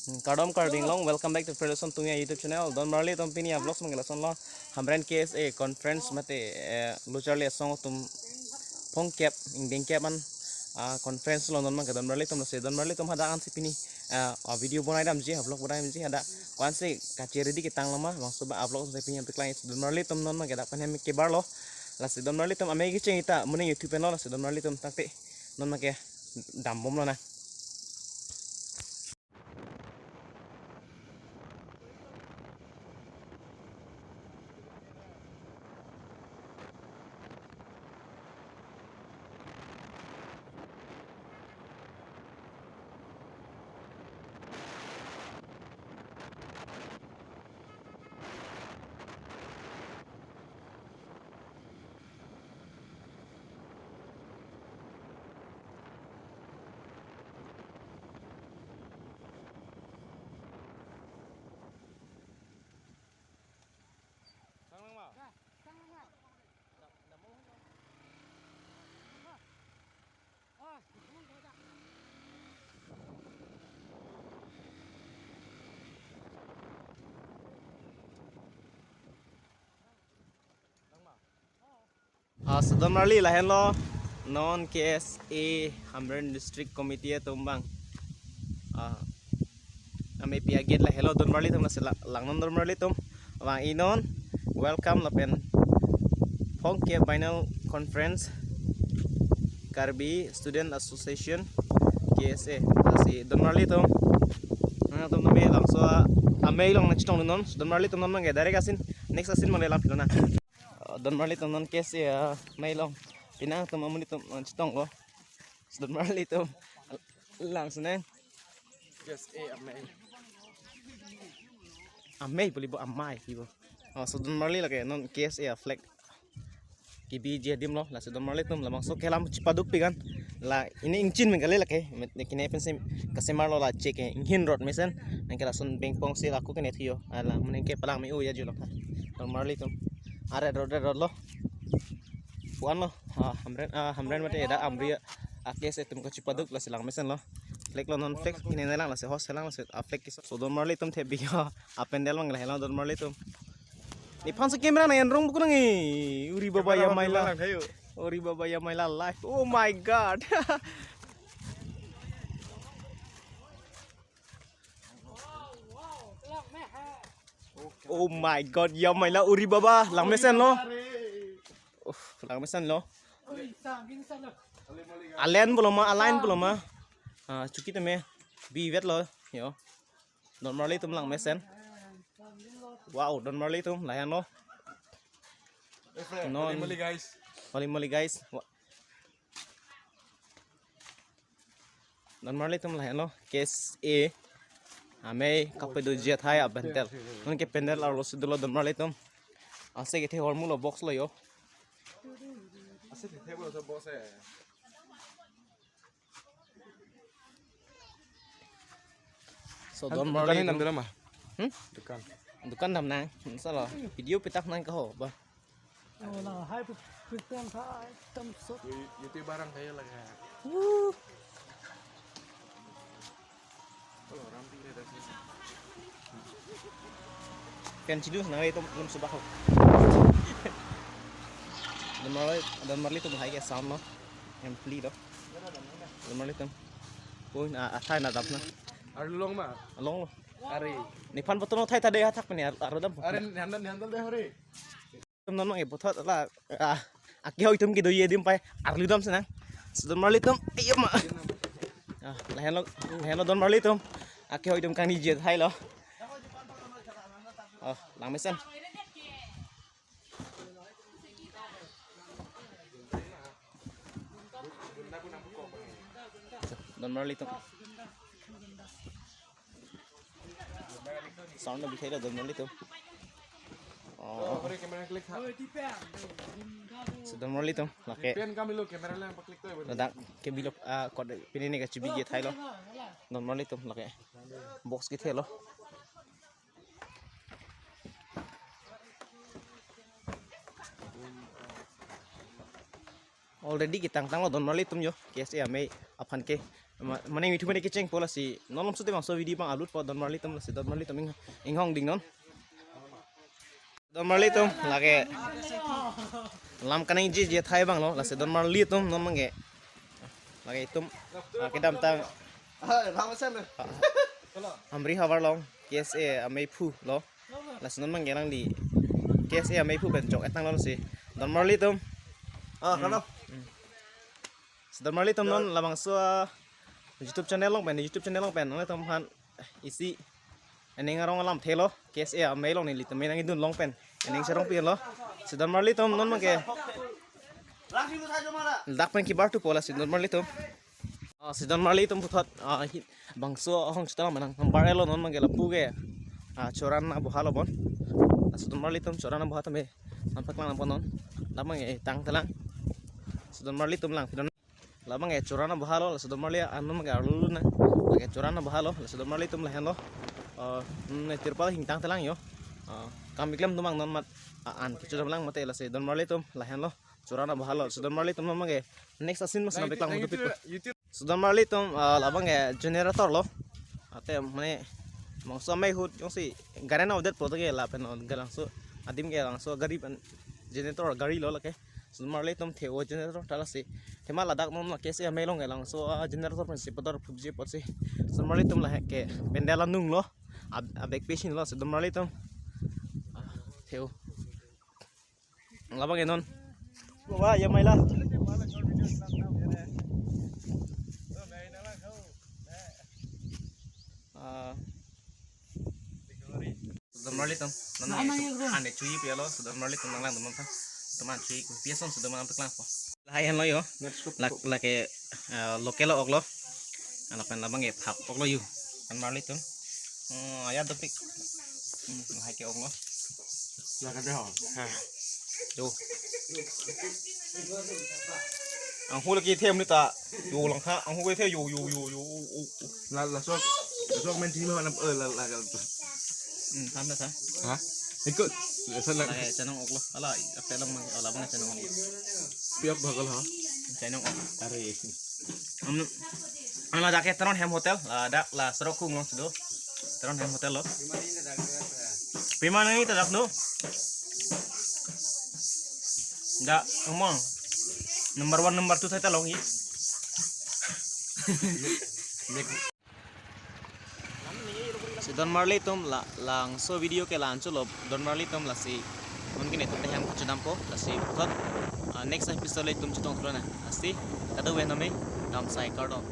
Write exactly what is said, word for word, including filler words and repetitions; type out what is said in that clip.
Hmm, kardom karding long, welcome back to Fred Lason Tungya YouTube channel. Don marli atum, pini a-vlogs abang ke lason lo, Hamren K S A conference mate, eh, lo charli asong atum phongkep, ingdeng kep an, ah, conference lo non abang ke don marli atum. Lasi don marli atum hadak ansi pini, ah, ah, video bonai damji, ah, vlog bonai damji, hadak ko-ansi kacheredi ketang lo ma, bangso ba a-vlog si pini apik lang. Don marli atum, non abang ke dak pen hem kebar lo. Lasi don marli atum, amei kecheng ita moning YouTube pen lo, lasi don marli atum tangte non abang ke dambom lonang. Ah, so don marli, lahenlo non K S A Hamren District Committee atum abang. Ah, amepi a-gate lahenlo don marli atum, lasi la-, langnon don marli atum. Vang-i non, welcome lapen phongkep biennial conference Karbi Student Association, K S A. Lasi don marli atum, nangtum tame labangso amei along nangchetongnon, don marli atum, non abang ke direct a-scene, next a-scene abang le langpilonang. Ah, don marli atum, non K S A, ah, amei along pini nangtum amonit atum, ah, chetonglo. Don marli atum, langsunang. K S A amei. Amei pu libo, amei pu libo. Oh, so don marli, lake non K S A a-flag kebiji adim lo, lasi don marli atum, labangso kelam chepaduk pik an. La, pini ingchin abang kali lake, met ne kine pensi kasemar lo, la cheke inghin rot mesen, nang ke lason bengpong si la ako kene thiyo, ala, mane ke palang me-o ya julo. Don marli atum, aret rot, ret rot lo. Puan lo, ah, Hamren, ah, Hamren mate dak Amri a-K S A atum kachepaduk, lasi lang mesen lo. Flag lo non, flag kine lang, lasi host lang, lasi a-flag keso. So don marli atum, thebi a-pandal abang lahenlo don marli atum. Nephan si camera nang enrong buku nang e. Uri baba, camera ya maila. Lang thayo. Uri baba, ya maila live. Oh my God. Oh my God, ya maila, uri baba, lang mesen lo. Uh, lang mesen lo. Alen pulo ma, alen pulo ma. Ah, chuki tame bivet lo, yo. Don marli atum, lang mesen. Wow, don marli atum, lahenlo. Eh, Fred, non. Holi moli, guys. Holi moli, guys. Wa- Don marli atum, lahenlo K S A amei kapedoji athai a-pandal. Non ke pandal arlo si dolo don marli atum. Ase kethe hormu lo, box lo yo. Ase kethe hormu lo, box eh. So, don marli atum. Dukan nam dolo ma? Hmm? Dukan. Dukan damnang. Salo. Video petak nang kaho ba. Oh, la, hai pu-, pu-, pu-, hai, tam sot. Yu-, YouTube barang kayo lagi. Wuh. Oh, rampi le dah sih. Kan cidus nang itu belum subah. Don marli, don marli atum, lahai ke sound lo. Ampli lo. Don marli atum. Oh, na, athai na dap na. Arlo long ma? Long lo. Are. Nephan botol athai ta dei, athak pini ar-, arlo dam. Are, handle, handle deh, hore. Atum, non abang ke puthot la, ah, akehok atum kedoji adim pai arlo dam senang. So don marli atum, ayo ma. Ah, lahenlo, lahenlo don marli atum. Akehok atum kangni jet hai lo. Oh, lang mesen. Don marli atum. Sound na bithai lo don marli atum. Oh. Hore, camera click tha. So don marli atum, lake. Pen kami lo camera lang pa-click to. Ladak ke bilo, ah, kot pini ne kachebiji athai lo. Don marli atum, lake. Box kethe lo. Already ketangtang lo don marli atum yo, K S A amei aphan ke. Ma-, mane mithu mane kechengpo lasi non malomso te bangso video abang upload po Don Marli atum, lasi Don Marli atum ing-, inghong ding non. Don Marli atum lake lam kaningjeje athai abang lo, lasi Don Marli atum non abangke lake itum, ah, kedamtang, ah, Hamri havar along K S A ameiphu lo. Lasi non abangke alangli K S A ameiphu pen chok-et tanglo lasi Don Marli atum. Ah, hello. Hmm. Si Don Marli atum non labangso, ah, YouTube channel along pen, YouTube channel along pen nanglitum aphan isi aning arong alamthe lo, K S A amei along nelitum me nangkedun long pen aning cherong pilo. Si Don Marli atum non abangke ladak pen kebar thupo lasi Don Marli atum. Ah, si Don Marli atum puthot, ah, hi-, bangso ahong chita manang number elo non abangke lapu ke, ah, Choran Aboha lo bon. Ah, si Don Marli atum Choran Aboha tame nangpaklang nangpo non. Labangke tangtelang. Si Don Marli atum langphi non. Labangke Choran Aboha lo, lasi Don Marli an non abangke arlu nang. Lake Choran Aboha lo, lasi Don Marli atum lahenlo. Ah, hmm, tirpal hingtang telang yo. Ah, kam keklem atum abang non mat, ah, an kecho damlang mate, lasi Don Marli atum lahenlo. Choran Aboha lo, si Don Marli atum non abangke next a-scene mas nangpaklang YouTube, YouTube. Si Don Marli atum, ah, labangke generator lo. Ate mane bangso amei ahut jongsi gari nang-odet pulote ke lapen non labangso adim ke labangso gari pen generator gari lo lake. Si Don Marli atum the-o generator ta lasi. Athema ladak non la K S A amei along ke labangso, ah, generator pensi pator phubji apotsi si Don Marli atum lahai ke pandal anung lo. Ab-, abek pesin lo si Don Marli atum. Ah, the-o. Labangke non. Wah, ya maila. Ah. Si Don Marli atum, non ane chuji pilo, si Don Marli atum nanglang dum ta. Teman chuji ko, piason si Don Marli atum nangpaklang po. Lahai henlo yo. Lak-, lake, eh, local ok lo. Lapen labangke phak ok lo yo. Don Marli atum. Oh, ya dopik. Hmm, lahai ke ok lo. Lake de ho. Ha. Yo. Anghu lake them ni ta. Yo langkha, anghu ke the yo, yo, yo, yo, o, o, o. La, laso, laso main team mana, eh, la, la, la. Hmm, tham na tha. Ha? Ikut. Laso la. Lake chenong ok lo. Ala, ape long mang, ala bang chenong ok lo. Piok bagol ha? Chenong ok. Are. Am, am ladak ke Teron Hem Hotel, ladak la Sorok Khung along si do. Teron Hem Hotel lo. Pima nang ita dak do. Dak among number one, number two thai ta long hi. Si Don Marli atum la, labangso video ke la-an chotlo Don Marli atum, lasi non ke netum ta hem kachudam po lasi puthot, ah, next episode le itum chetong thulonang lasi kadokave name damsai kardom.